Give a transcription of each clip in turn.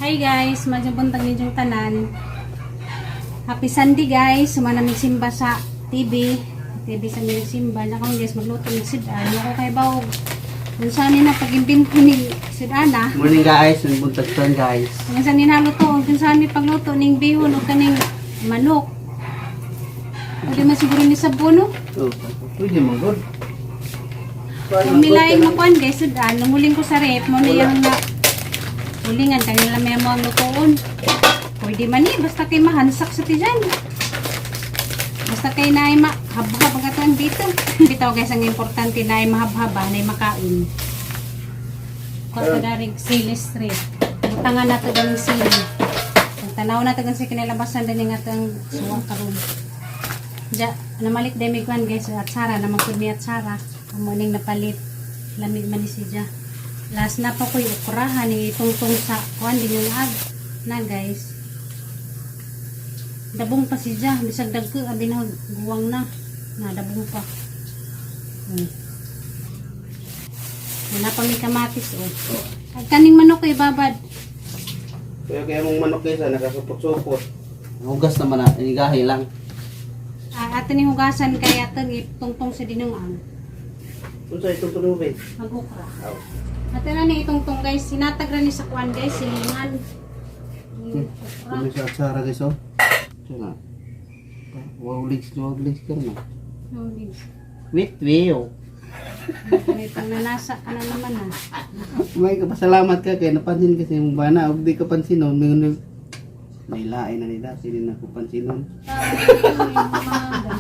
Hi guys, maayong buntag ninyong tanan. Happy Sunday, guys. Sumana mig simba sa TV. TV sa mi nagsimba. Na karon, guys, magluto mig sudan. Ako kay bawog. Unsa ni na pag-imbento ni sudana. Morning, guys, ang buntag ton, guys. Kung sa ni naluto, kung saan ni pagluto ning bihon o kaning manok. Pwede man siguro ni sabon, no? Oh, pwede mo good. Kung milaing mo kuan, guys, sudan, nunguling ko sa rep, mo na yung na ulingan, kanila may mo ang lutoon. Pwede man eh, basta kay mahansak sa tiyan. Basta kay na ay mahabhab ang katuan dito. Bitaw, guys, ang importante na ay mahabhaba, na ay makain. Kuha ka darig sili street. Butangan na to ganing sili. Ang tanaw na to ganing sa kinalabasan din nga itong suwa karon. Ja, namalit din may kuan, guys, at Sara, naman pud mi at Sara. Amo ning napalit. Lamig man ni siya. Last na pa ko yung ukrahan ni itungtong sa kuan din yung ag. Na, guys. Dabong pa siya, bisag dagko abi na guwang na. Na dabong pa. Wala pa may kamatis oh. Ag kaning manok kay babad. Kaya kaya mong manok, guys, ah, nakasupot-supot. Hugas naman na, inigahi lang. Ah, ato ni hugasan kay ato itungtong sa dinungan. Unsa itong tulubin? Mag-ukra. Oh. Ato na ni itungtong, guys, sinatag ra ni sa kuan, guys, silingan. Yung okra. Kung sa atsara, guys, oh. Ito na. Wow legs ka na. No, leaves. Wait, wait. May pananasa ka na naman ah. May kapasalamat ka kay napansin kasi yung bana ug di ka pansinon, may may lain na nila sino na ko pansinon. Uy, umaga.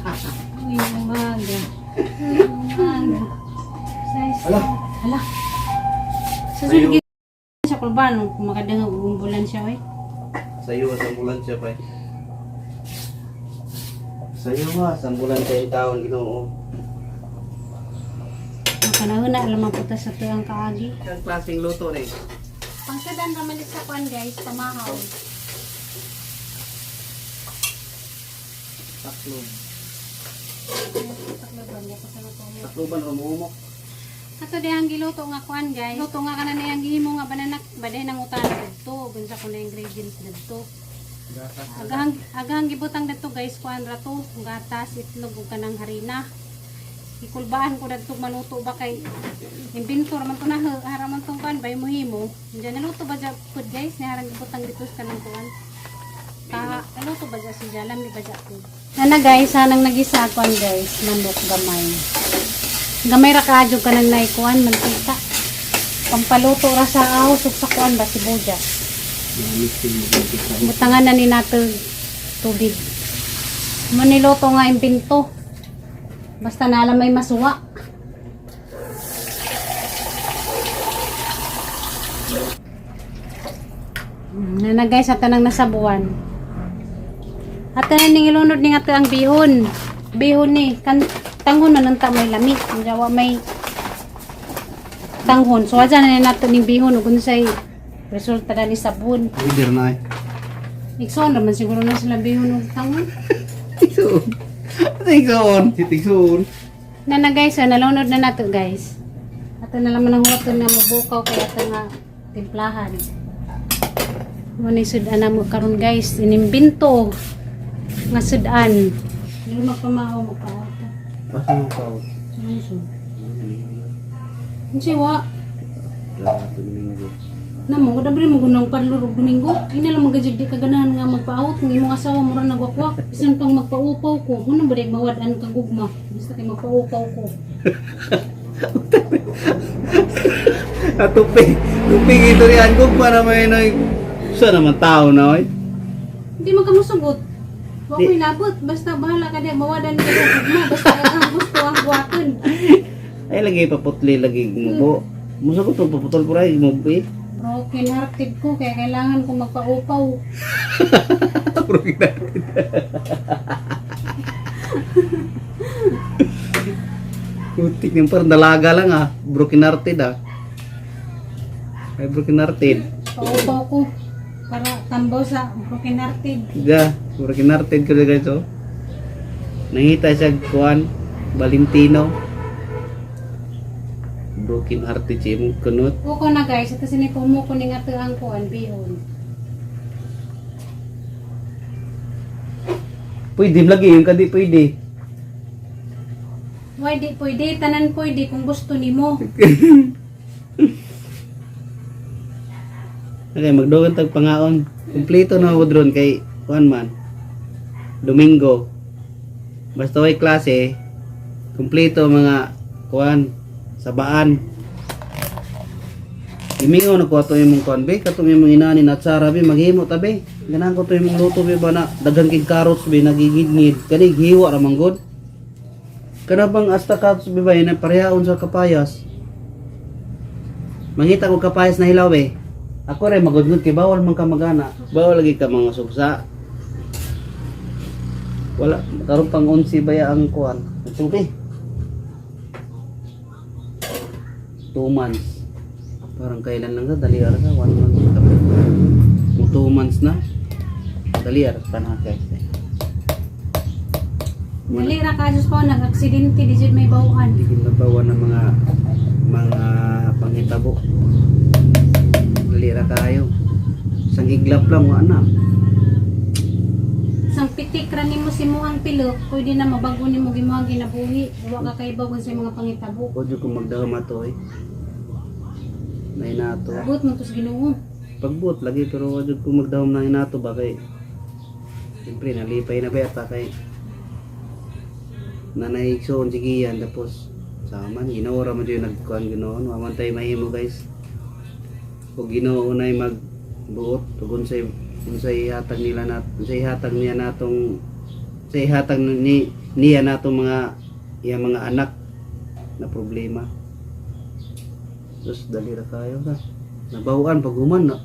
Uy, umaga. Uy, umaga. Size. Ala. Hala. Sa sulgi sa kulban, kung makadangag umbulan siya, oy. Sa iyo sa ambulansya pa. Sa iyo ha, sa ambulansya yung taon Ginoo. Ang panahon na alam ang puta sa tuwang kaagi. Ang klaseng luto ni. Pangsadan raman sa kuan, guys, pamahaw. Taklob. Takloban, di ako sa luto mo. Takloban o muumok. Ato dihang giluto nga kuan, guys. Luto nga kana niyang gihimo nga banana baday nang utan didto. Gunsa ko na ingredients didto. Agahang agahang gibutang didto, guys, kuan ra to, gatas, itlog ug kanang harina. Ikulbaan ko didto maluto ba kay imbento ra man to na hara man tong kuan bay mohimo. Diyan naluto ba ja pud, guys, ni harang gibutang dito sa kanang kuan. Ta naluto ba ja si Jalam di ba ja pud. Nana, guys, sanang nagisa kuan, guys, manok gamay. Gamay ra kaadyo ka nang naikuan, mantika. Pampaluto ra sa ahos ug sa kuan ba sibuyas. Butangan na ni nato tubig. Maniloto nga imbento. Basta na alam may masuwa. Nana, guys, ato nang nasabuan. Ato na ning ilunod ni nga ang bihon. Bihon ni kan tanghon na nanta may lami. Ang jawa may tanghon. So aja na ni nato ning bihon ug unsay resulta na ni sabon. Leader na eh. Igsoon raman siguro na sila bihon ug tanghon. Tigsoon. Tigsoon. Tigsoon. Nana guys, ah, nalunod na nato, guys. Ato na laman ang huwaton nga mabukaw kay ato nga timplahan. Mo ni sudan na mo karon, guys, inimbento nga sudan. Dili magpamahaw magpaawat. Asa mo pa? Ano? Unsa wa? Lahat Domingo. Na mo dabre mo gunang parlor og Domingo. Ina lang magajig di ka ganahan nga magpaawat ng imong asawa mura nagwakwak. Bisan pang magpaupaw ko, kuno ba di mawad-an kag gugma. Basta kay magpaupaw ko. Atupi. Tupi ito riyan ko para may noy. Sa naman tao na oy. Hindi man ka musugot. Wa ko'y nabot. Basta bahala ka di. Mawadan ka ng gugma. Basta ang gusto ang buhaton. Ay lagi paputli lagi gumubo. Musa ko to paputol pura gumubo eh. Broken hearted ko. Kaya kailangan ko magpaupaw. Broken hearted. Putik yung parang dalaga lang ah. Broken hearted ah. Ay broken hearted. Paupaw ko. Para tambaw sa broken hearted. Da, broken hearted ko guys oh. Nangita siya kuan Valentino. Broken hearted siya imong kunot. Uko na, guys. Ito sinipumuko ni nga ang kuan bihon. Pwede lagi yung kadi pwede. Why di pwede, tanan pwede kung gusto nimo. Okay, magdugang tag pangaon. Kompleto na ako dron kay kuan man. Domingo. Basta way klase, kompleto mga kuan sabaan. Imingaw na ko ato imong kuan be, katong imong inani na tsara be, maghimo ta be. Ganahan ko to imong luto be ba na daghan kay carrots be nagigidngid. Kani gihiwa ra man gud. Kana bang asta carrots be ba na parehaon sa kapayas. Mangita ko kapayas na hilaw be. Ako rin magudngod kay bawal man ka magana. Bawal lagi ka mga sugsa. Wala karon pang 11 baya ang kuan. Ito be. 2 months. Parang kailan lang sa dali ara sa 1 month ka. Mo 2 months na. Dali ara pa na guys. Muna. Dali ra ka Diyos po, nag-aksidente, di jud may bawaan. Hindi nabawa ng mga panghitabo. Dali ra kayo. Isang iglap lang wa na. Sang pitik ra nimo si muhang pilok, pwede na mabago nimo gimuhang ginabuhi. Wa ka kay kung sa mga pangitabo. Ko jud ko magdama to eh. Nay nato. Buot mo tos Ginoo. Pagbuot lagi pero wa jud ko magdahom na inato ba kay siyempre nalipay na ba yata kay nanay igsoon si Gian tapos sama Ginoo ra man jud nagkuan Ginoo wa man tay mahimo guys. Ug Ginoo nay magbuot ug unsay unsay ihatag nila nat unsay ihatag niya natong unsay ihatag ni niya natong mga iya mga anak na problema. Terus dali ra kayo ka. Nabawaan pag human na.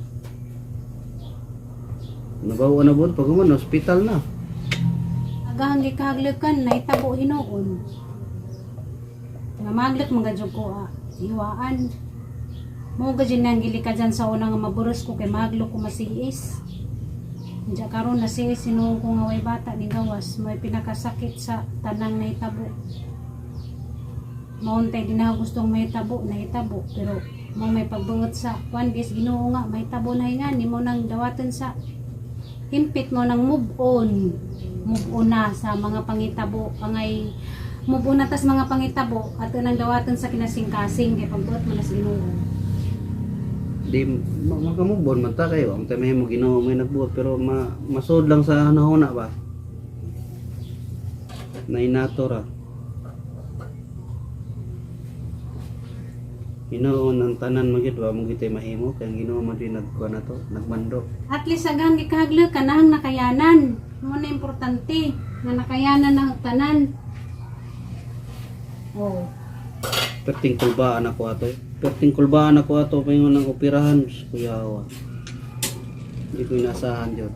Nabawaan na buot pag human hospital na. Agahang gikahaglakan nahitabo hinuon. Nga maglak mga jud ko ah, hiwaan. Mo ga jud nang gilika dyan sa una nga maburos ko kay maglok ko masiis. Diya karon na siis sinuong ko nga way bata ni gawas may pinakasakit sa tanang nahitabo. Mauntay din ako gustong mahitabo, nahitabo pero mo may pagbuot sa kwan guys Ginoo nga mahitabo na nga nimo nang dawaton sa himpit mo nang move on, move on na sa mga pangitabo angay move on na tas mga pangitabo at nang dawaton sa kinasingkasing kay pagbuot mo na sa Ginoo. Di makamubon man ta kayo. Ang tay mo Ginoo may nagbuot pero masud lang sa hanahuna ba. Nainato ra. Ginoo ng tanan magyud wa mo gitay mahimo kay ang Ginoo man din nagkuan na to, nagmando. At least agang gikahagla kanahang nakayanan mo na importante nga nakayanan na ang tanan. Oh. Perting kulbaan ako ato. Perting kulbaan ako ato paingon ng operahan, Diyos ko yawa. Hindi ko inasahan jud.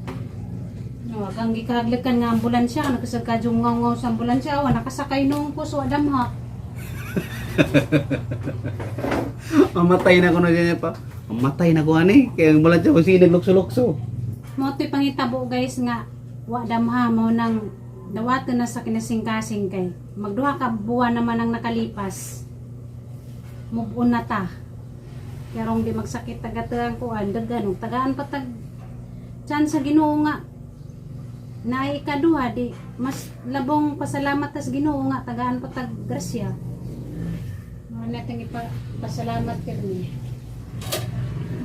No, agang gikahaglakan nga ambulansya nagkasag ka ngaw sa ambulansya wa nakasakay noong puso adamha. Mamatay na ko na ganyan pa. Mamatay na ko ani. Kaya wala siya kung sino lukso-lukso. Mo to'y pangitabo guys nga wa damha mo nang dawaton na sa kinasingkasing kay magduha ka buwan naman ang nakalipas. Move on na ta. Pero di magsakit taga kuan dagan ug tagaan pa tag chance sa Ginoo nga naay ikaduha di mas labong pasalamat tas Ginoo nga tagaan pa tag grasya. Mo natin ipasalamat pirmi.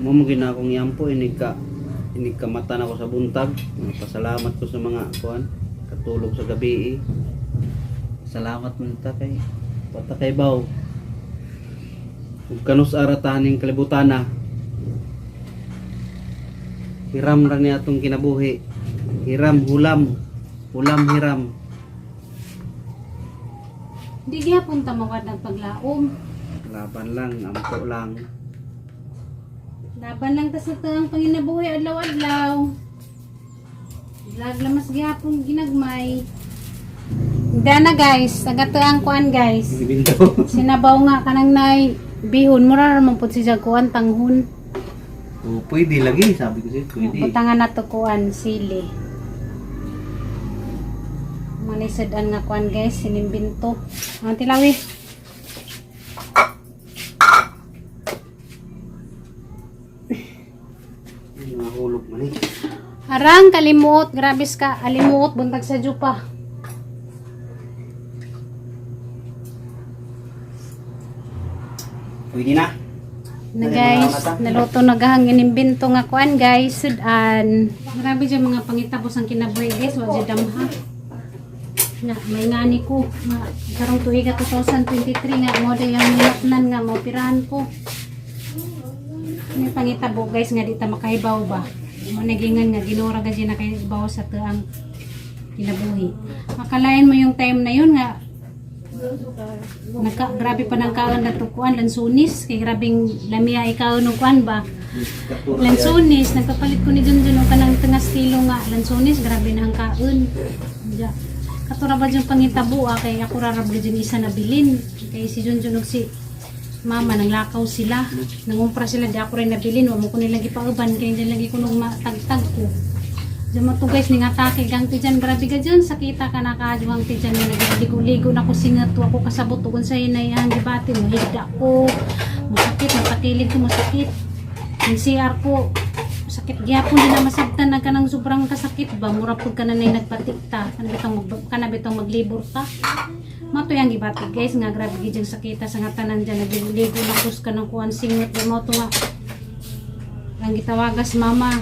Mo mo gina akong yampo inig ka mata na ko sa buntag. Pasalamat ko sa mga kuan katulog sa gabi eh. Salamat man ta kay pata kay baw. Ug kanus arataning kalibutana. Hiram ra ni atong kinabuhi. Hiram hulam. Hulam hiram. Di gyapon ta mawad ang paglaom. Laban lang, ampo lang. Laban lang ta sa taang panginabuhi adlaw-adlaw. Vlog lamas gyapon ginagmay. Dana guys, taga kuan guys. Binto. Sinabaw nga kanang nay bihon mura ra man pud siya kuan tanghon. Oh, pwede lagi, sabi ko sa'yo, pwede. Butangan nato kuan sili. Manisad-an nga kuan guys, sinimbinto. Ang tilawi. Ay, nahulog man eh. Arang kalimuot, grabis ka, alimuot buntag sa jupa. Pwede na. Na guys, naluto na gahang inimbento nga kuan guys, sudan. Grabe dyan mga pangitapos ang kinabuhi guys, wa dyan damha. Nga, may ngani ko, nga, karong tuiga 2023 nga, mo day ang nilapnan nga, mo pirahan ko. May pangitabo guys nga di ta makahibaw ba. Mo nagingan nga Ginoo ra gid na kahibaw sa tuang kinabuhi. Akalain mo yung time na yun nga nagka, grabe pa ng kaon na kuan lansunis kay grabing lamia ikaw nung kuan ba. Lansunis nagpapalit ko ni Junjun og kanang tungas kilo nga lansunis, grabe na ang kaon. Ja. Katura ba yung pangitabo ah, kay ako ra ra ba yung isa na bilin kay si Junjun og si mama nanglakaw sila, nangumpra sila, di ako rin nabilin, wa mo ko nilang gipauban kay diyan lagi ko nung matagtag ko. Diyan mo to guys, ning atake gang ti dyan, grabe ka dyan, sakita ka na kajuang ti dyan, nagligo-ligo na ko singat, wa ko kasabot, kung sa'yo na yan, gibati, mo higda ko, masakit, mapatilid ko, masakit. Ang CR ko, sakit gyapon din na masabtan na ka ng sobrang kasakit ba, mura pud ka na na'y nagpatikta, kanabitong maglibor ta. Mato yung gibati guys, nga grabe gid yung sakita sa nga tanan dyan, nagligo na kus ka ng kuan singot, di mo to nga, ang gitawagas mama,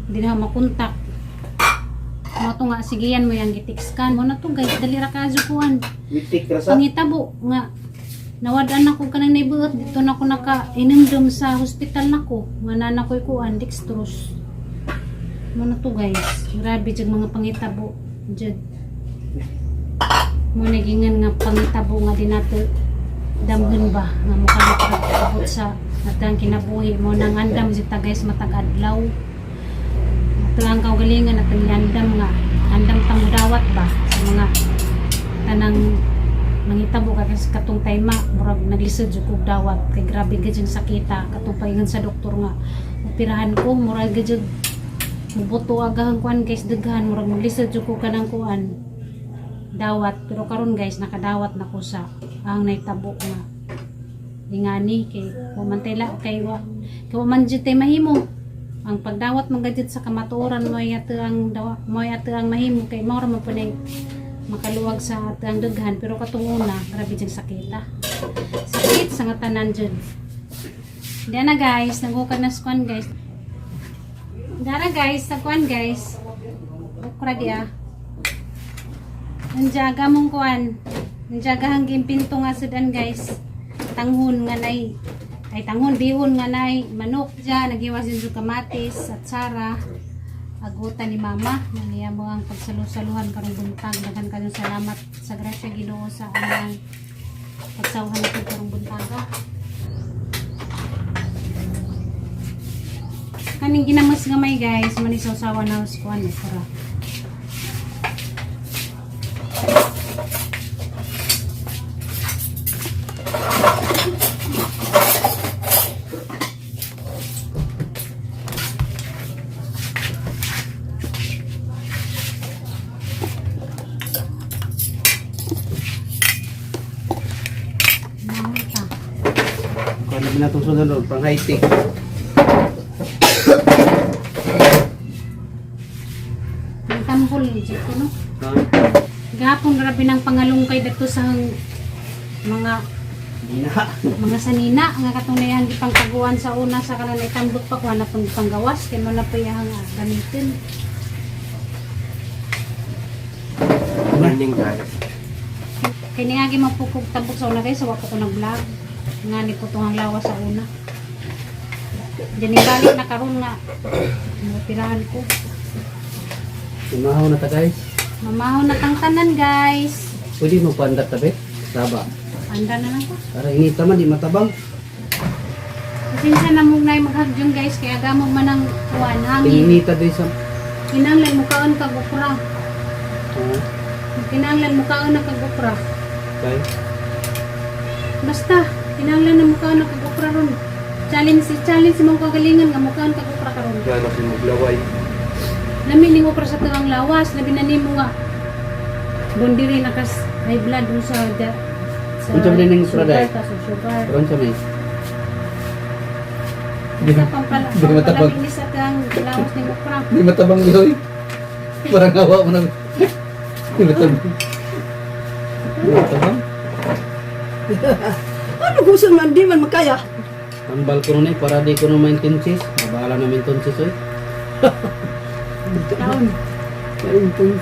hindi na makontak. Mo to nga sigian mo yang gitikskan mo na to guys, dali ra ka kuan. Witik ra sa. Pangitabo nga nawad-an ako kanang naibuot dito na ako naka inumdum sa hospital nako nga nana ko'y kuan dextrose. Mo na to guys, grabe jud mga pangitabo jud. Mo nagingan nga pangitabo nga di nato damhon ba nga mukha abot sa natang kinabuhi mo nang andam jud ta guys matag adlaw. Ato ang kaugalingan at ang andam nga andam ta dawat ba sa mga tanang mangitabo ka kasi katong tayma murag naglisod jud kog dawat kay grabe gid yung sakita katong paingon sa doktor nga operahan ko murag gid jud mubuto agahang kuan guys daghan murag maglisod jud ko kanang kuan dawat. Pero karon guys nakadawat na ko sa ang naitabo nga ingani kay wa man tay la kay wa kay wa man jud tay mahimo ang pagdawat man gud sa kamatuoran mo ato ang dawa mo ato ang mahimo kay mao ra man pud ning makaluwag sa ato ang daghan. Pero katong una grabe jud sakita, sakit sa nga tanan jud. Diyan na guys, nagukad na sa kuan guys. Dara guys, sa kuan guys. Okra di ah. Nandiyaga mong kuan. Nandiyaga hanggang pinto nga sudan guys. Tanghon nga nay. Ay tanghon, bihon nga nay. Manok dyan, nagiwas din sa kamatis at sara. Agutan ni mama. Naniya mo ang pagsalusaluhan karong buntag. Daghan kayong salamat sa grasya Ginoo sa amang pagsawahan natin karong buntaga. Kaning ginamas gamay guys, manisawsawa na sa kuan okra. Mahon ta. Kuan na natong sunod pang high tech. Ang tambol jud ko no. Ha? Gahapon grabe ng pangalungkay dadto sa mga Dina. mga sanina nga katong nayan gipangtaguan sa una sa kanan ay tambok pa kuha na pang panggawas kay mo na pa iyang gamitin. Morning guys. Kay niagi mapukog tabok sa una guys, wa pa ko nag-vlog. Nga ni putong ang lawas sa una. Diyan balik na karon nga pirahan ko. Tumahaw na ta guys. Mamaho na tang tanan guys. Pwede mo pandat tabi? Saba. Anda na lang ko. Para inita man di matabang. Pasensya na mo na maghagyong guys kaya gamog man ang kuan hangin. Inita din sa Kinahanglan mukaon kag okra. Ha? Kinahanglan mukaon na kag okra. Okay. Basta kinahanglan na mukaon na kag okra ron. Challenge si challenge si mong kagalingan nga mukaon kag okra karon. Gano'n ko maglaway. Lami ning okra sa tuang lawas, labi na nimo nga bundiri na kas high blood mo sa da, sa Unsa man ning okra, sugar day? ta, sa sugar. Karon sa may. Basta pampala, Di matabang. pampalami ni sa tuang lawas ning okra. Di matabang yoy. Parang awa mo na. Di matabang. Di matabang. Ano gusto man di man makaya. Tambal ko nun eh, para di ko na maintenance. Mabahala na maintenance oy. Taon. Kaintong.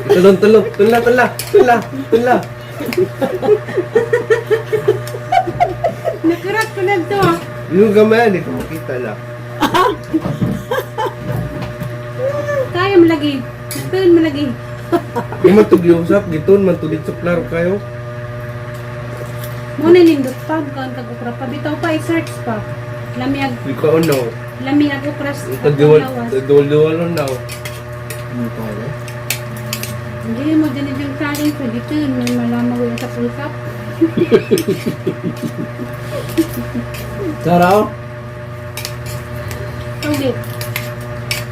Tulong, tulong. Tula, tula. Tula, tula. Nakurat ko na to. Yung gamay, hindi ko makita na. Kaya mo lagi. Nagtuon mo lagi. Di man tug-usap, gitun man tulit sa klaro kayo. Muna nindot pa, kaon kag okra pa. Bitaw pa, i-search pa. Lamiag, Di ka ano. lamiag okra sa Tagduwal, lawas. tagduwal-duwal na. Ano pa eh? Hindi mo dyan yung challenge ko dito. May malamang yung sa full cup. Sara oh. Tawag.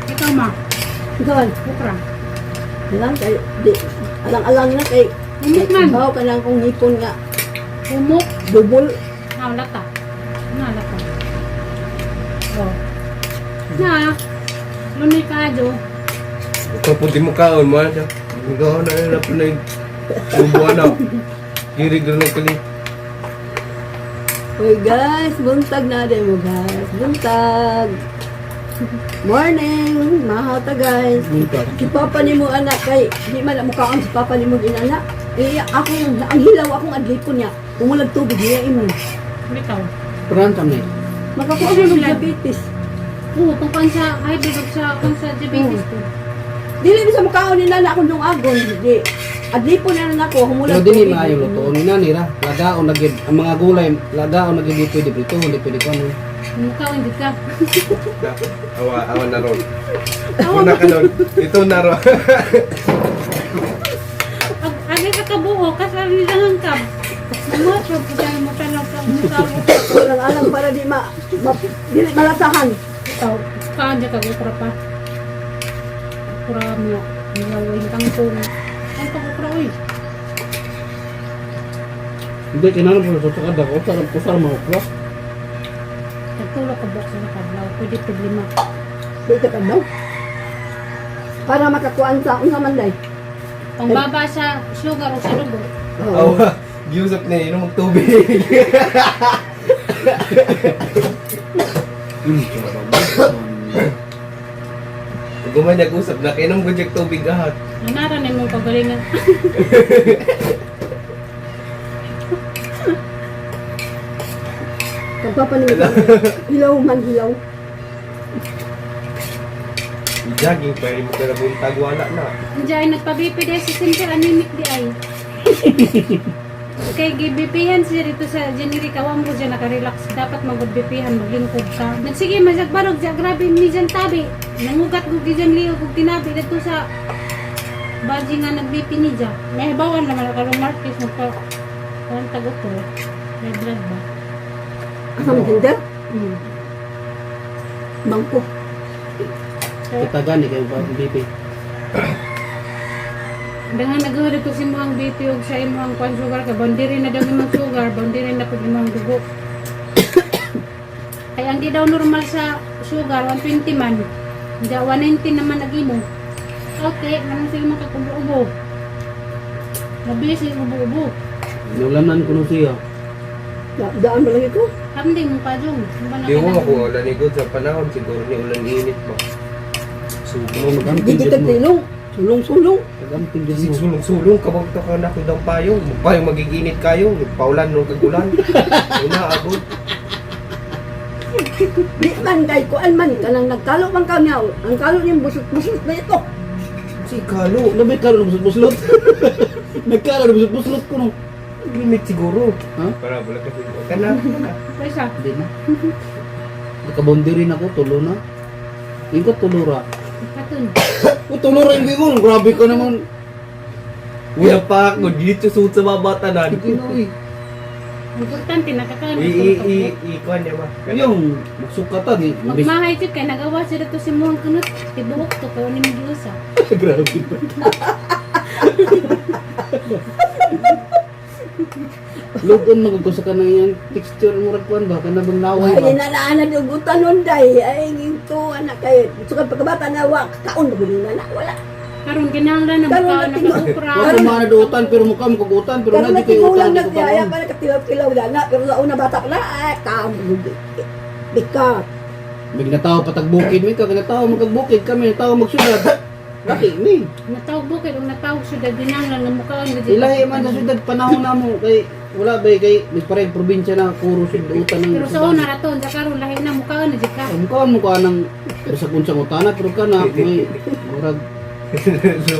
Ikaw ma, Ikaw, okra. alang kay di alang-alang na kay Humok man. Baw ka lang kung ngipon nga Humok. dubol. Ah, lata. Na, lata. Oh. Na, lunoy ka, Jo. Ikaw po di mo kaon, mo siya. Ikaw na na po na yung bubuan na. Girig lang kali. Hoy guys, buntag na din mo guys. Buntag. Morning, mahata guys. Buntag. Si papa ni mo anak kay di man na mukhaon si papa ni mo ginana. Eh ako ang hilaw akong adlipon niya. Kung tubig niya imo. Bitaw. Peran kami. Makakuha mo ng diabetes. Oo, kung kan sa high blood ug sa kung sa diabetes ko. Dili mi sa mukhaon ni nana akong dungagon. Di. Adlipon na lang ako Pero humulag dili maayo lutoon ni nani ra. Lagaon na gid ang mga gulay, lagaon na gid di pwede prito, hindi pwede kuno. Mukha hindi ka. Na, awa, awa na ron. Una ka nun. Ito na ron. Ag agi ka kabuo kasi nila ang kab. Mo siya po tayo mo tanaw ka mukha mo. Alang alang para di ma, ma dili malasahan. Bitaw. Kaan dyan kag okra pa. Okra mo. Nilawin kang kung. Ang pag okra oy. Hindi kinahanglan po sa sakad ako, sarap ko sa mga okra. Nagtulog ka box sa kadlaw. Pwede problema. Di ka daw. Para makakuan sa unsa man day. Pangbaba sa sugar o sa dugo. Oo. Awa, giusap niya, yun ang magtubig. Gumay nag-usap na, kainom ko dyan tubig ahat. Nanara na imong kagalingan. Kag papa ni mo, hilaw man hilaw. Jogging pa rin mo ka na buntag, wala na. Diyan ay nagpa-BP dahil si Center anemic di ay. Kay gibipihan siya dito sa generic awam ko dyan nakarelax. Dapat mag-bipihan, maglingkod ka. Nagsige, masagbarog siya, grabe ni dyan tabi. Nangugat ko dyan liyo kog tinabi dito sa baji nga nag-BP ni dyan. May bawan naman ako karong Marquez magpa kuan tag ko. May blood ba? Asa man hinder? Mm. Bangko. Kita gani kay BP. Dangan naghuhulog ko si imong BP og sa imong kwan sugar kay boundary na daw imong sugar, boundary na pud imong dugo. Kay ang di daw normal sa sugar 120 man. Hindi 190 naman ag imo. Okay, manang sige mo kag ubo-ubo. Mabilis yung ubo-ubo. Nulanan ko no siya. Daan ba lang ito? Hamding mo pa jong. Ba na Di ko kailangan? makuha ulan ikot sa panahon, siguro ni ulan init ba. Sugo magamping Di jud kita mo. tilong. Sulong-sulong. Magamping jud Kasi mo. sulong-sulong, kabang to ka na kudang payong. Payong magiginit kayo, paulan nung kagulan. Una, abot. Di man kay kuan man kanang nagkalo man ka niya. Ang kalo niyang busot-busot na ito. Si kalo, Labi karon buslot-buslot. Nagkaroon buslot-buslot ko no. limit siguro. Ha? Para wala kasi. Kana, kana. Kaysa Hindi na. Nakaboundary na ko, tulo na. Yung ko tulo ra. katun. O tulo ra yung gigon, grabe ka naman. Uya pa ako, dito suot sa babatanan. Ginoy. Importante nakakaon. I, i, i, i, kuan niya ba? Yung magsukatan eh. Magmahay jud kay nagawa siya dito si Muang kunot. Tibuok to kay ni giusa. Grabe ba? Lugon magugos ka na yan. Texture mo ragkuan ba? Kana bang laway Ay ba? nanaanad og utanon day. Ay ginto anak kay sukad pagkabata na wa kaon ba gud na wala. Karon kinahanglan na Karon mukha na na tingo- kag-okra. Wa ko mga nadutan pero mukha mo kagutan pero Pero na di kay natigulang utan na di ko siya, kaon. pa nagkatilaw-tilaw na na, pero sa una bata pa na, ay, tam, bikat. Mig natawo patag bukid mi ka natawo magkagbukid kami natawo magsyudad. Laki mi. Natawag bukid ug natawag syudad kinahanglan nga mukaon gid. Ilahi man sa syudad panahon na mo kay wala ba kay may parehong probinsya na kuro syudutan ng Pero sa una raton sa karon lahi na mukaon na jud ka. Mukaon mo ka ng bisag unsang utana pero ka na may murag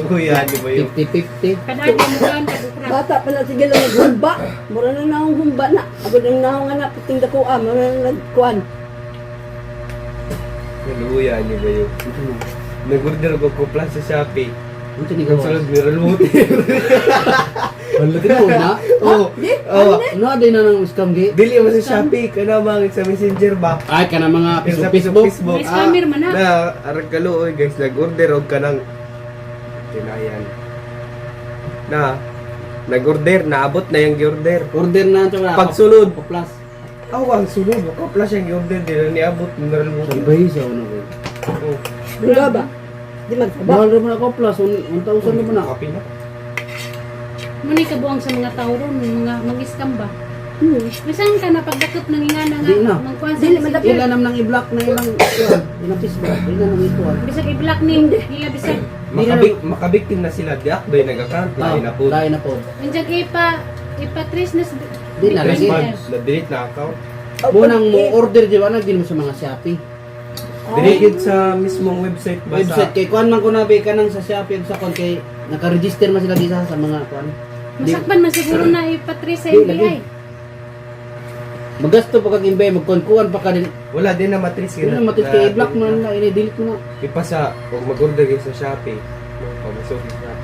Luya, di ba yun? 50-50. Kada adlaw mukaon kag okra. Bata pa na sige lang naghumba. Mura na naong humba na. Agad ang naong anak, puting dako ah, mura na nagkuan. Luya, di ba yun? Unsa na? Nag-order ko ko plus sa Shopee. Unsa ni Ang gawas? sulod meron mo. Wala tinuod na. Oo. Di, Oo. Na di na nang scam gi. Dili mo sa Shopee kana mga sa Messenger ba? Ay kana mga Pero sa Facebook. Facebook. May scammer man na. Na arag kaluoy guys, nag-order og kanang kinayan. Na nag-order, naabot na yung gi-order. Order na ito wala. Pagsulod. Plus. Aw, ang sulod, ko plus yung gi-order di na niabot meron mo. Sabay sa una ko. Oh, Duga ba? Di magsaba. Mahal ra man ako plus 1,000 na ba na? Kape na. Muna kabuang sa mga tao ron, mga mag-scam ba? Bisan ka na pagdakop ng ingana nga Di na. mangkuan sa Dili man messenger. Ila nam nang i-block na ilang kuan, ilang Facebook, ila nang ikuan. Bisag i-block ni ila bisag Makabiktim na sila di akbay nag-account lain na po. Lain na po. Andiyan ipa trace na Di na lagi. Na delete na account. Mo nang mo order di ba na din mo sa mga Shopee. Dili gid sa mismong website ba Website sa kay kuan man ko na ba kanang sa Shopee ug sa kuan kay naka-register man sila disa sa mga kuan. Di- Masakpan man siguro na ipa-trace sa Di, NBI. lagi. Magasto pa kag imbay magkuan-kuan pa ka din. Wala din na matrice Dili na matis kay i-block mo na ini-delete mo na. Ipasa og mag-order kayo sa Shopee. Mo pamasok sa Shopee.